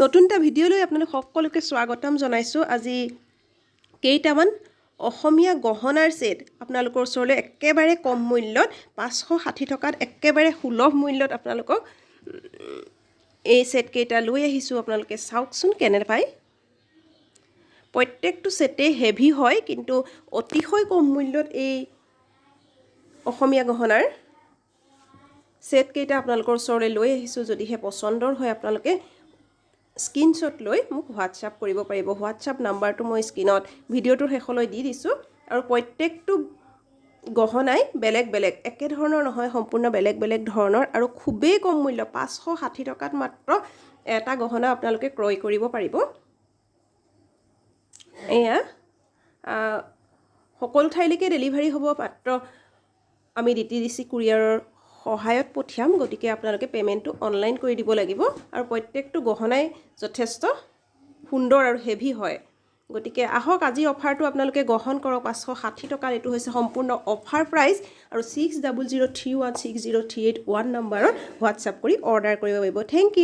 নতুন এটা ভিডিঅ'লৈ আপোনালোক সকলোকে স্বাগতম জনাইছোঁ। আজি কেইটামান অসমীয়া গহনাৰ ছেট আপোনালোকৰ ওচৰলৈ একেবাৰে কম মূল্যত, 560 টকাত একেবাৰে সুলভ মূল্যত আপোনালোকক এই ছেটকেইটা লৈ আহিছোঁ। আপোনালোকে চাওকচোন কেনে পায়। প্ৰত্যেকটো ছেটেই হেভি হয়, কিন্তু অতিশয় কম মূল্যত এই অসমীয়া গহনাৰ ছেটকেইটা আপোনালোকৰ ওচৰলৈ লৈ আহিছোঁ। যদিহে পচন্দৰ হয়, আপোনালোকে স্ক্ৰীনশ্বট লৈ মোক হোৱাটছআপ কৰিব পাৰিব। হোৱাটছআপ নাম্বাৰটো মই স্ক্ৰীণত ভিডিঅ'টোৰ শেষলৈ দি দিছোঁ। আৰু প্ৰত্যেকটো গহনাই বেলেগ বেলেগ, একেধৰণৰ নহয়, সম্পূৰ্ণ বেলেগ বেলেগ ধৰণৰ আৰু খুবেই কম মূল্য। 560 টকাত মাত্ৰ এটা গহনা আপোনালোকে ক্ৰয় কৰিব পাৰিব। এয়া সকলো ঠাইলৈকে ডেলিভাৰী হ'ব, মাত্ৰ আমি ডিটিডিচি কুৰিয়াৰৰ সহায়ত পঠিয়াম। গতিকে আপোনালোকে পে'মেণ্টটো অনলাইন কৰি দিব লাগিব। আৰু প্ৰত্যেকটো গহনাই যথেষ্ট সুন্দৰ আৰু হেভি হয়। গতিকে আহক, আজি অফাৰটো আপোনালোকে গ্ৰহণ কৰক। 560 টকাত এইটো হৈছে সম্পূৰ্ণ অফাৰ প্ৰাইচ। আৰু 6003160381 নম্বৰত হোৱাটছআপ কৰি অৰ্ডাৰ কৰিব পাৰিব। Thank U.